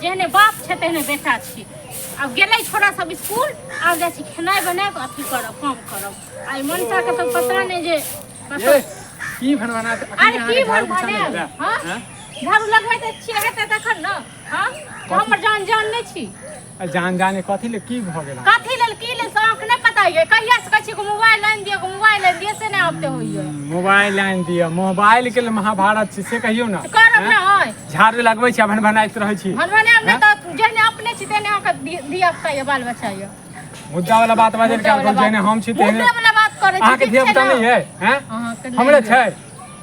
जेहने बाप छै तेहने बेटा छी। आब गेलै छोरा सब स्कूल, आब जाइ छी खेनाइ बनायब, अथी करब, काम करब। आइ मनसा के तऽ पता नहि जे ए, की भनभना? अरे की भनभनायब? हाँ, झाड़ू लगबैत छियै, हेतै तखन ने। हाँ, हमर जान जान नहि छी। जान जाने कथी ले? की भऽ गेल? कथी लेल की लेल से अहाँके नहि पता ये? कहिया से कहै छी मोबाइल आनि दिअ, मोबाइल आनि दिअ, से नहि आबते होइए। मोबाइल आनि दिअ, मोबाइल के लेल महाभारत छै, से कहियौ ने। करब ने आइ। झाड़ू लगबै छी आ भनभनाइत रहै छी। भनभनायब नहि तऽ जेहने अपने छी तेहने अहाँके धिया पुता यऽ, बाल बच्चा यऽ। मुद्दा वाला बात बाजल मुद्दा वाला जेहने हम छी तेहने। मुद्दा वाला बात करै छी। अहाँके ठीक धिया छै पुता ने? नहि है? हैं? अहाँके नहि हमरे है। छै।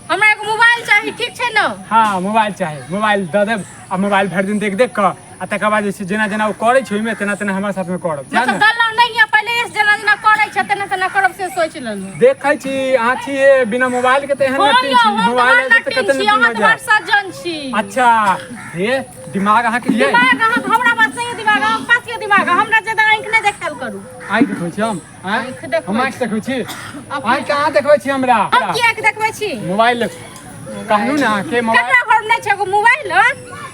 हमरा एगो मोबाइल चाही, ठीक छै ने? हाँ, मोबाइल चाही। मोबाइल दऽ देब आ मोबाइल भरि दिन देख देख कऽ आ तकर बाद जे छै जेना जेना ओ करै छै ओहिमे तेना तेना हमरा साथमे करब। सएह मतलब ने? दलौ नहि यऽ, पहिले से जेना जेना करै छै तेना तेना करब से सोचि लेलहुँ। देखै छी अहाँ छियै बिना मोबाइल के तऽ एहन हम नटिन यौ छी। हम तऽ मोबाइल बड़ आबि जेतै नटिन कते छी, नटिन अहाँ भऽ तऽ बड़ जायब। सज्जन छी। अच्छा, हे दिमाग अहाँके ये दिमाग अहाँ हमरा पास नहि यऽ, दिमाग अहाँके पास यऽ। दिमाग हमरा ज्यादा आँखि नहि देखायल करू। आँखि देखबै छी हम? आँय? आँखि देखबै हम आँखि छी। देखबै छी? आँखि कहाँ देखबै छी हमरा? हम की आँखि देखबै छी? मोबाइल कहलहुँ ने अहाँके मोबाइल। ककरा घर नहि छै एगो मोबाइल? हँ,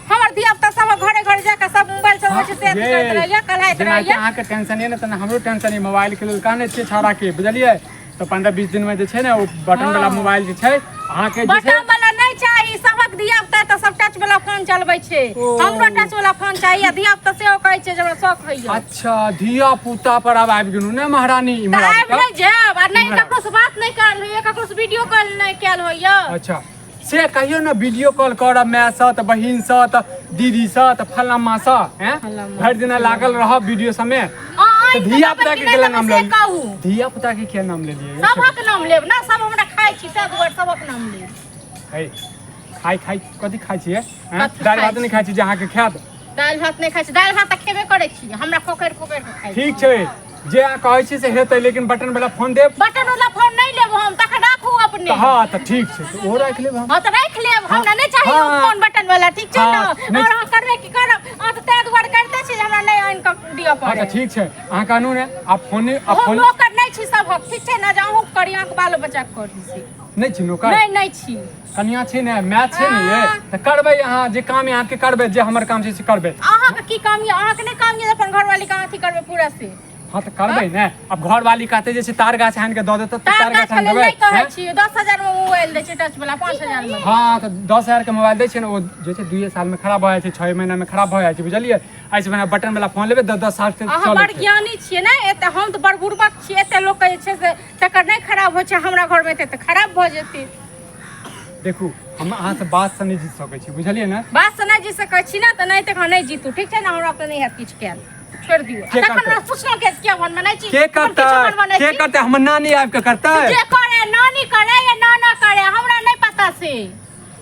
हमर धिया पुता सब घरे घरे जाके सब मोबाइल चलबै छै, से अथी करैत रहैया, कल्हाइत जेनाकि रहैया। अहाँके टेंशन यऽ ने तेना हमरो टेंशन यऽ मोबाइल के लेल। कहने छियै छौड़ा के, बुझलियै? तऽ 15-20 दिन में जे छै ने ओ बटन वाला मोबाइल जे छै अहाँके जे छै। बटन वाला नहि चाही। सबक धिया पुता तऽ सब टच वाला फोन चलबै छै। ओ। हमरो टच वाला फोन चाही आ धिया पुता सेहो कहै छै जे हमरा शौक होइया। अच्छा, धिया पुता पर आब आबि गेलहुँ ने महारानी? तऽ इम्हर आबि आबि कऽ। नहि जायब आ नहि इम्हर आबि। ककरो से बात नहि करल होइया, ककरो से वीडियो कॉल नहि कयल होइया। अच्छा, से कहियौ ने, वीडियो कॉल करब मायसँ तऽ बहिनसँ तऽ दीदीसँ तऽ फल्लाँ माँसँ। हैं? फल्लाँ माँ। भरि दिना लागल रहब वीडियो सबमे। अहाँ तऽ आनि कऽ धिया देबै पुता कि के नहि केला देबै नाम से लेलियै? कहू। धिया पुता के किया नाम लेलियै? सबक नाम लेब ने, सब हमरा खाइ छी ताहि दुआरे सबक नाम लेब। है खाइ खाइ कथी खाइ छियै? हैं? कथी दालि खाइ भात नहि खाइ छी जे अहाँके खायत? दालि भात नहि खाइ छी? दालि भात तऽ खेबे करै छी, हमरा खोखरि खोखरि कऽ खाइ। ठीक छै, जे अहाँ कहै छी से हेतै, लेकिन बटन वाला फोन देब। बटन वाला फोन नहि लेब हम, तखन राखू अपने। तऽ हँ, तऽ ठीक छै, तऽ ओहो राखि लेब हम। हाँ तऽ राखि लेब, हमरा नहि चाही ओ फोन बटन वाला, ठीक छै ने? हाँ, नहि। और अहाँ करबै की करब? अहाँ तऽ ताहि दुआरे करिते छी जे हमरा नहि आनि कऽ दिअ हँ, पड़े। तऽ ठीक छै, अहाँ कहनू ने, आब फोने आब हम फोन नौकर नहि छी सबहक, ठीक छै ने? जे अहूँ करी, अहाँके बालो बच्चाके करी से। नहि छी नौकर? नहि, नहि छी। कनिया छी ने, माय छै ने ये, तऽ करबै अहाँ जे काम अहाँके करबै, जे हमर काम छै से करबै। अहाँके की काम यऽ? अहाँके नहि काम यऽ अपन घरवाली के अथी करबै पूरा से? हँ, तऽ करबै ने। आब घरवाली कहतै जे छै तार गाछ आनि कऽ दऽ देतै तऽ तार तार गाछ गाछ आनि लेल देबै? नहि कहै हैं? छी। 10,000 मे मोबाइल दै छै टच वाला, 5,000 मे। हँ, तऽ 10,000 के मोबाइल दै छै ने, ओ जे छै 2 सालमे खराब भऽ जाइ छै, 6 महीनामे खराब भऽ जाइ छै, बुझलियै? एहिसँ बढ़िआँ बटन वाला फोन लेबै, 10-10 साल से अहाँ चलै बड़ छै। ज्ञानी छियै ने? एते हम तऽ बड़ बुड़बक छियै। एते लोक के जे छै से तकर नहि खराब होइ छै, हमरा घरमे एते तऽ खराब भऽ जेतै। देखू, हम अहाँसँ बातसँ नहि जीत सकै छी, बुझलियै ने? बात से नहि जीत सकै छी ने, तऽ नहि तखन नहि जीतू, ठीक छै ने? हमरा तऽ नहि हैत किछु कयल, छोड़ि दियौ। के तखन करतै? हमरा पुछलहुँ के किया मन बनाइ छी? के हम किछो करतै? मन बनाइ के छी? करतै? हमर नानी आबि कऽ करतै? जे करे, नानी करे या नाना करे, हमरा नहि पता से।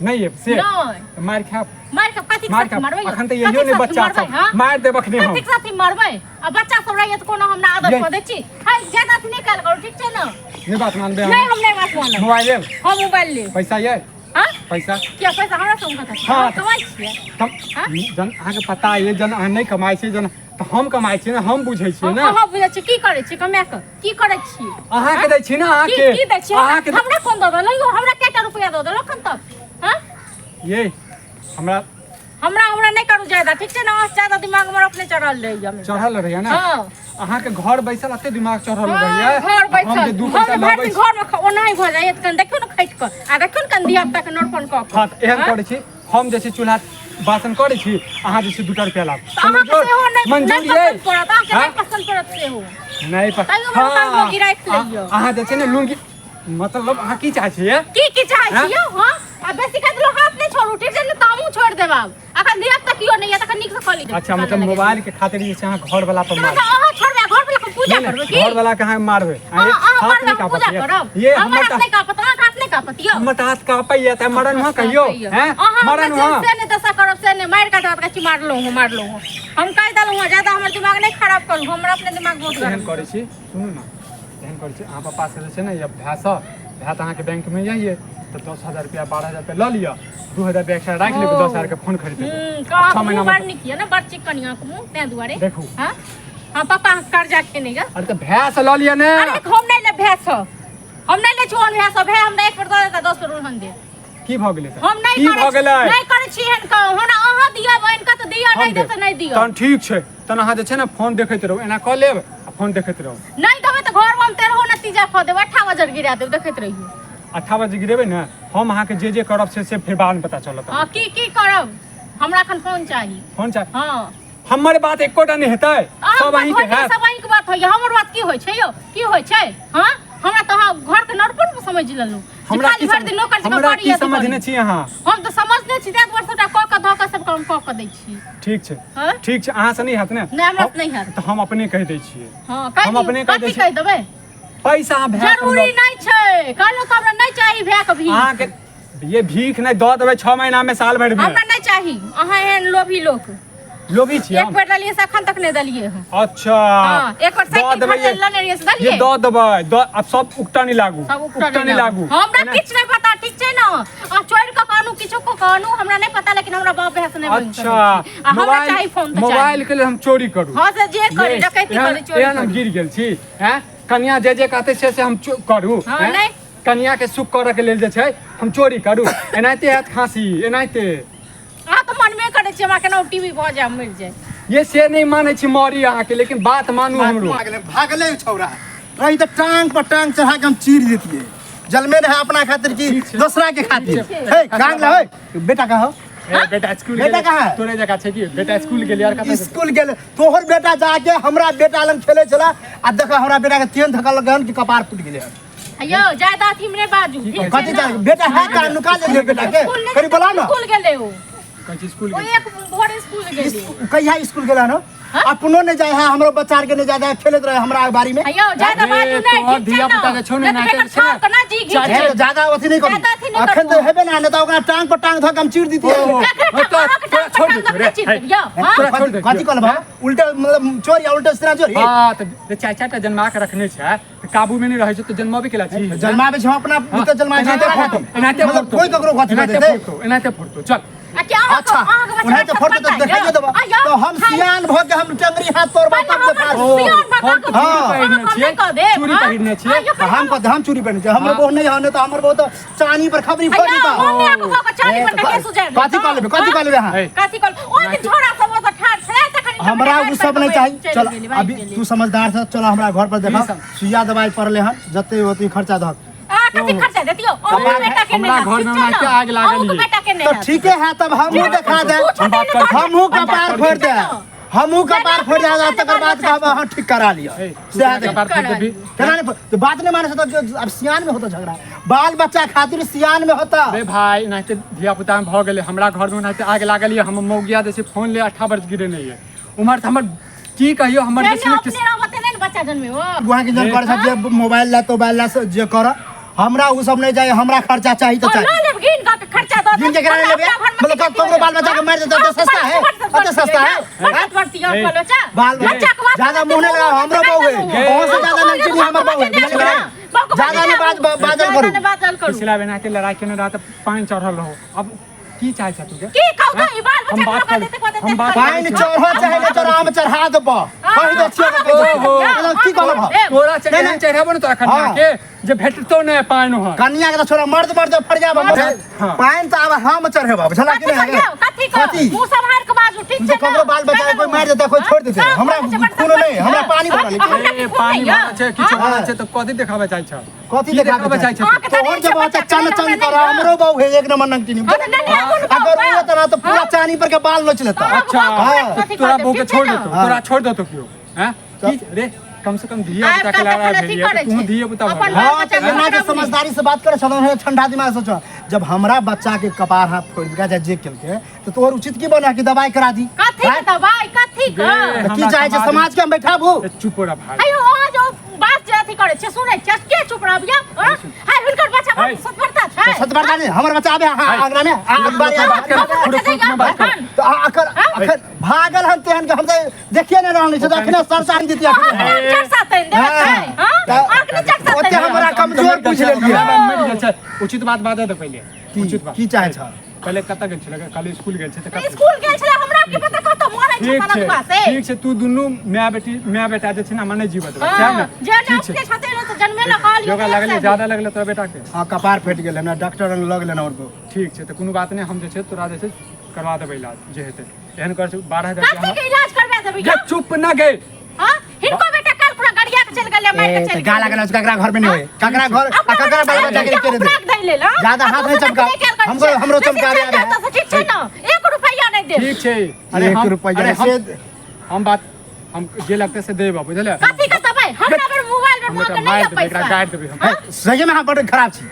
नहि आबि से? नहि। तऽ मारि खायब। मारि के कथी? मारि साथी खायब। मारबै? अखन तऽ इहो नहि बच्चा सब, मारि देब अखने हम। कथी साथी मारबै? आ बच्चा सब रहैया तऽ कोनो हमरा आदत कऽ दै छी। हाय, ज्यादा अथी नहि कयल करू, ठीक छै ने? नहि बात मानबै? नहि, हम नहि बात मानब। मोबाइल लेब? हम मोबाइल लेब। पैसा ये? हाँ। पैसा किया पैसा हमरा सब कतऽ? हाँ। हम कमाइ छियै। तब हाँ? जन अहाँके पता ये, जन अहाँ नहि कमाइ छियै जन, तऽ हम कमाइ छियै ने, हम बुझै छियै ने। अहाँ बुझै छी? की करै छी कमा कऽ? की करै छी? अहाँके दै छी ने। की अहाँके की दै छी? अहाँके हमरा कोन दऽ देलक यौ? हमरा केटा रुपया दऽ देलक अखन तक? हाँ? ये हमरा हमरा हमरा नहि करू ज्यादा, ठीक छै ने? अहाँ ज्यादा दिमाग हमर अपने चढ़ल रहैया। चढ़ल रहैया ने? हाँ। अहाँके घर बैसल एते दिमाग चढ़ल हाँ, रहैया? घर हम बैसल जे दू हम पैसा भरि लबै दिन छी। घर मे ओनाही भऽ जाइए तऽ कनि देखियौ ने खटि कऽ आ देखियौ ने कनि धिया पुता के नोरपन कऽ कऽ। हाँ, तऽ एहन हाँ? करै छी, हम जे छै चूल्हा बासन करै छी, अहाँ जे छै 2टा रुपया लाभ। तऽ अहाँके सेहो नहि मंजूर नहि ये? पसन्द पड़त अहाँके? हाँ? नहि पसन्द पड़त सेहो। नहि तैयो हमरा हाँ, लुंगी राखि लैयौ। अहाँ जे छै ने लुंगी, मतलब अहाँ की चाहै छियै? की की चाहै हाँ? छी यौ? हाँ, आ बेसी कहि देलहुँ, हाथ नहि छोड़ू, ठीक छै ने? तऽ हमहूँ छोड़ि देब। आब अखन धिया पुता कियो नहि यऽ, तखन नीकसँ कऽ लिअ। अच्छा, मतलब मोबाइल के खातिर जे छै अहाँ घर वाला पर तऽ मारबै? अहाँ छोड़बै, घर वाला के पूजा नहि, करबै नहि, की? घर वाला के अहाँ मारबै? अहाँ अहाँ हाथ मारबै, नहि हम पूजा कांपत करब? ये? हमर हमर हाथ तऽ नहि कांपत, अहाँके हाथ नहि कांपत यौ? हमर तऽ हाथ कांपैया, तऽ मरन हुआ कहियो हैं? अहाँ मरन हमरा हुआ। से नहि दशा करब, से नहि मारि काटत। कथी मारलहुँ हँ, मारलहुँ हँ? हम कहि देलहुँ हँ, ज्यादा हमर दिमाग नहि खराब करू, हमर अपने दिमाग बहुत एहन गरम। करै छी, सुनू ने, एहन करै छी, अहाँ पप्पा से जे छै ने या भायसँ, भाय तऽ अहाँके बैंकमे जाइए, तऽ 10,000 रुपया 12,000 रुपया लऽ लिअ, 2,000 रुपया एक्स्ट्रा राखि लेबै, 10,000 के फोन खरीद लेबै। कहाँ 6 महीना मुँह बड़ मे नीक यऽ ने, बड़ चिकन यऽ अहाँके मुँह, ताहि दुआरे। देखू। हाँ हाँ, पापा अहाँके कर्जा खेने गे। अरे तऽ भाय से लऽ लिअ ने। अरे हम नहि लेब भाय सँ, हम नहि लै छी ओहन भाय सँ। भाय हमरा एक बेर दऽ देता, 10 बेर ओहन देब। की भऽ गेलै तऽ? हम नहि की करै भऽ गेलै नहि करै छी एहन काम। हमरा अहाँ दिअ बहिन के तऽ दिअ, हम नहि देब। देब तऽ नहि दिअ। तहन ठीक छै, तहन अहाँ जे छै ने फोन देखैत रहू, एना कऽ लेब आ फोन देखैत रहू। नहि देबै तऽ घरमे हम तेरहो नतीजा कऽ देब, 8 बजे गिरा देब, देखैत रहियौ। 8 बजे गिरेबै ने, हम अहाँके जे जे करब से फेर बादमे पता चलत। हँ, की की करब? हमरा एखन फोन चाही। फोन चाही? हँ। हमर बात एकोटा नहि हेतै, अहाँके सब बात अहींके होइए, हैत। सब अहींके बात होइए, हमर बात की होइ छै यौ? की होइ छै? हँ, हमरा तऽ अहाँ घरके नरपन समझि लेलहुँ जे हमरा खाली की भरि दिन नौकर जकाँ हमरा करी की अथी करी। समझने छी अहाँ? हम तऽ समझने छी, ताहि दुआरे सबटा कऽ कऽ धऽ कऽ सब काम कऽ कऽ दै छी। ठीक छै। हँ? ठीक छै, अहाँ से नहि हैत ने? नहि, हमरा से नहि हैत। तऽ हम अपने कहि दै छियै। हँ, कहि हम दियौ। अपने कहि दै कथी छियै। कहि देबै? पैसा अहाँ भए जरूरी नहि छै, कहलहुँ तऽ हमरा नहि चाही भए के भीख। अहाँके ये भीख नहि दऽ देबै 6 महीना में, साल भरि में। हमरा नहि चाही, अहाँ एहन लोभी लोक। लोभी छी एक हम? बेर देलियै से अखन तक नहि देलियै हँ। अच्छा। हँ, एक बेर दऽ साइकिल देबै खरीद लेने रहियै से ये देलियै? दऽ देबै, दऽ आब सब उकटा नहि लागू, सब उकटा नहि लागू। हमरा किछु नहि पता, ठीक छै ने? आ चोरि कऽ कहनु, किछो कऽ कहनु, हमरा नहि पता, लेकिन हमरा बाप भाय से नहि बनि अच्छा। सकै छी। आ हमरा चाही फोन तऽ चाही। मोबाइल के लेल हम चोरी करू? हँ, से जे करी, ये, डकैती एहन करी, चोरी एहन हम करी। गिर गेल छी हैं? कनिया जे जे कहते से हम करू? हँ, हैं? नहि। कनिया के सुख करऽ के लेल जे छै हम चोरी करू? एनाहिते हैत खाँसी, एनाहिते। अहाँ तऽ मनबे करै छी हमरा केना टीवी भऽ जाय, मरि जाय। ये से नहि मानै छी मरी अहाँके, लेकिन बात मानू हमरो। भागले भागले छौड़ा रही तऽ टांग पर टांग चढ़ा के हम चीर देतियै। जलमे रहे अपना खातिर कि ठीक छै। दोसरा के खातिर? ठीक छै। हे कांग ला, हे बेटा कहो। ए, बेटा स्कूल बेटा गेलै। कहाँ है? तोरे जकाँ छै कि बेटा स्कूल गेलै यार? कतऽ स्कूल गेल तोहर बेटा? जाके हमरा बेटा लग खेले छला आ देख हमरा बेटा के तेहन धक्का लगल कि कपार फूटि गेलै हन। यौ, ज्यादा अथी मे नहि बाजू, ठीक छै कथी ने? जाके बेटा है का नुका लेलियै बेटा के? स्कूल नहि कनी बोला ना। स्कूल गेलै ओ। कहै छी स्कूल ओ गेल। एक भोर स्कूल गेलै। कहिया स्कूल गेल हन? अपनो नहि जाइ है, हमरो बच्चा आर के नहि जाइ है, खेलैत रहे हमरा बाड़ी में। यौ, ज्यादा अरे, बाजू नहि, तोहर ठीक छै धिया-पुता ने? के छौ ने, नहि तऽ नाटक छै ने। बेकर छाप के ना जी घीच चारि- हे, तऽ ज्यादा अथी नहि करू। ज्यादा अथी नहि अखन करू। तऽ हेबे ना, नहि तऽ ओकरा टांग पर टांग धऽ के हम चीर दितियै। ओ, ककरा तोरा अहाँके तोरा टांग पर छोड़ टांग देतौ धऽ रे। के चीर हे, देब, यौ, हाँ? तोरा छोड़ देतौ। कथी कहलबा? उल्टे मतलब चोरी आ उल्टे सिरा चोरी। हाँ, तऽ जे चारि चारिटा जन्मा के रखने छै तऽ काबू में नहि रहै छै तऽ जन्माबे केला छी। जन्माबै छै हम अपना बुते, जन्माबै छै एनाहिते तोरा फोड़तौ, खातिर। एनाहिते मतलब फोड़तौ। कोई ककरो कथी एनाहिते देतै? फोड़तौ, एनाहिते फोड़तौ, चल। आ कि अहाँके अच्छा, अहाँके बच्चा ओनाहिते फोड़तौ तऽ पता देखाइयो यऽ? देबऽ। आ यौ, तऽ हम खाली- सियान भऽ के हम टंगरी हाथ तोड़बा पहिले तब देखा हमर देबौ। सियान भऽ कऽ हाँ। अहाँ पहिरने हम छियै, नहि कऽ देब, चूड़ी हाँ? पहिरने छियै। आ यौ, तऽ हम कथी, हम चूड़ी पहिरने छियै? हमर हाँ। बहू नहि है, नहि तऽ हमर बहू तऽ चानी पर खबरी आ फोड़ि यौ, देता। मम्मी आके कऽ कऽ चानी पर के सुझाय देत, कथी कऽ लेबै? कथी कऽ लेबै अहाँ? हे, कथी कऽ लेबै? ओहि दिन झोरा सब ओतऽ ठाढ़ छलै, तखन ई हमरा कपड़ा उ सब नहीं चलि चाहिए। चल गेलै, भागि अभी गेलै। तू समझदार छ, चल हमरा घर पर देखा, की सम- सुइया दवाई पड़ले हन, जते होती खर्चा दहक। आ कथी खर्चा देतियौ? अहूँके हमरा- बेटा के नहि हमरा हैत, घर ठीक में छै ने? ओनाहिते आगि लागल अहूँके ये। बेटा के नहि तो हैत। ठीके है, तब हमहूँ देखा दे, तू छोटे बात ने कर- तोहर हमहूँ बच्चा कपार ठीक फोड़ छै दे, ने? हमहूँ कपार फोड़ दे, तकर बाद कहब अहाँ ठीक करा लिअ। हे, तू सएह केना देख। कपार फोड़ देबही? केना नहि तो बात नहीं माने तो जो अब सियान में होता झगड़ा, बाल बच्चा खातिर सियान में होता। रे भाई, एनाहिते धिया पुता में भऽ गेलै। हमरा घर में ओनाहिते आगि लागल ये। हमर मौगिया जे छै फोन ले 8 वर्ष गिरेने ये उम्हर। तऽ हमर की कहियो, हमर जे छै जेना ने अपने रहब तेने ने बच्चा जन्मे हो। वहाँ के जन करे जे मोबाइल ला तो मोबाइल ला से जे कर, हमरा उ सब नहीं चाहिए, हमरा खर्चा चाहिए तो और चाहिए। लऽ लेब गिन कऽ के खर्चा दऽ देब। गिन के केना हमरा लेबै? अपना घरमे मतलब की ककरो बाल बच्चा के मारि देतै तऽ सस्ता है? अते सस्ता है? बरकत बढ़ती है ए, बाल बच्चा। बाल बच्चा के बात ज्यादा मुंह नहीं लगाओ, हमरो बहू है, अहूँ से ज्यादा नमकीन हमर बहू है, बुझलियै ना? ज्यादा नहीं बाजल करू। बाजल करू। पिछला बेर एनाहिते लड़ाइ केने रह तऽ पानि चढ़ल रहो। अब की चाहै छ तू गे? की कहू तऽ ई बाल हम बच्चा बात के कर- देते कऽ देते हम बात कऽ पानि देते। चढ़ो चाहे नहीं चढ़ो, हम चढ़ा देबो, कहि दे छियै तऽ कहि दे ओहो। छियै। मतलब की कहलब हम? तोरा नहीं, नहीं। चढ़ेबो ने तोरा कनिया हाँ। के जे भेटतो नहि पानि ओहन। कनिया के तऽ छोड़ा, मर्द मर्द फरियाब। हाँ। पानि तऽ आब हम चढ़ेबो, बुझला कि कथी नहीं? कहियौ? कथी कह? कथी? मुँह सम्हारि कऽ बाजू, ठीक जे छै ने? ककरो बाल बच्चा के कोई मारि देतै, कोई छोड़ि देतै, हाँ, हमरा बच्चा बच्चा कोनो नहि, हमरा पानि हाँ, भरल है। हमरा ए, खून पानि नहीं यऽ। भरल छै, किछो हाँ? भरल छै तऽ कथी देखाबे चाहै छ? कथी की देखाबे देखाबे चाहै चाहै छ? अहाँके तऽ तोहर नहि जे छै बच्चा बच्चा, चन हमरा चन नहि कर, यऽ। हमरो बहू है एक नंबर नंगटिनी। हाँ, तऽ नहि, नहि, कोनो अगर बहू वो तना तऽ पूरा हाँ? चानी पर के बाल नोच लेता। तोरा अच्छा, बहू हाँ। कथी तोरा कऽ बहू के देब, छोड़ ठीक छै देतौ? ने? तोरा छोड़ देतौ केओ? हैं की रे, कम से कम धिया आब पुता के कतऽ लड़ाई अथी भेल करै तू छै। धिया पुता भऽ अपन गेल। बाल हाँ, बच्चा तऽ एना जे के समझदारी से बात करे छलहुँ हेँ, ठंडा दिमाग से सोचो, जब हमरा बच्चा के कपार हाथ फोड़ि देलकै चाहे जे केलकै तऽ तोहर उचित की बना कि दवाई करा दी? कथी के दवाई? कथी के? गे, तऽ की हमरा चाहै छै समाज के हम बैठाबू? ए, चुप रह भाई। अयो, अहाँ जो बात जे अथी करै छियै, सुनै छियै, के चुप रहबियै? हाँ? हाय, हुनकर बच्चा हाय। बड़ सतबरता छै। सतबरता नहि, हमर बच्चा आबे अहाँ हाय। आंगना मे अखबार बात कर, हमर थोड़े बच्चा फुट में बात कर। जाइए, तऽ अखन अखन भागल हन तेहन के हम तऽ देखिए नहि रहल छै, तऽ अखने सरसा दितियै अहाँ अखने। के नाम चर्चा तैन देबै छै, हाँ? तऽ अहाँ के चर्चा ओते तैन हमरा कमजोर बुझि लेलियै। मरि गेल छै। उचित बात बाजऽ दे पहिले। की उचित बात की चाहै छ? पहिले कतऽ गेल छलै? काल्हि स्कूल गेल छै तऽ कतऽ? स्कूल गेल छलै, हमरा की पता कतऽ मरै छै ठीक छै सनकवा से। ठीक छै, तू दुनू माय बेटी माय बेटा जे छै ने हमरा नहि जीवत देबै, सएह हाँ, ने? जे ठीक छै। अपने छथिन ओ तऽ जन्मे न कहलियो योगा लगले ज्यादा लगले तोरा बेटा के। हाँ, कपार फटि गेल, हमरा डॉक्टर लग लग लेना और ठीक छै, तऽ कोनो बात नहि, हम जे छै तोरा जे छै करवा देबै इलाज जे हेतै। एहन कर छै 12,000 कथी रुपया के इलाज करवा देबै? गे चुप न गे। हां, हिनको बेटा काल पूरा गड़िया के चल गेलै, मार के चल गाला गला ककरा घर में नहीं होए, ककरा घर आ ककरा बाल बच्चा के के दे। ज्यादा हाथ नहीं चमकाओ। हमको हमरो चमकावे आवे है। ठीक छै न, 1 रुपया नहीं दे। ठीक छै। अरे एक हम रुपया अरे हम से हम बात हम जे लगते से देब, बुझले? कथी के दबाई? हमरा बेर मोबाइल में हम मांग एकरा नहीं मारि है देबै, एकरा पैसा। गाड़ि देबै हम। सही में अहाँ बड़ खराब छी।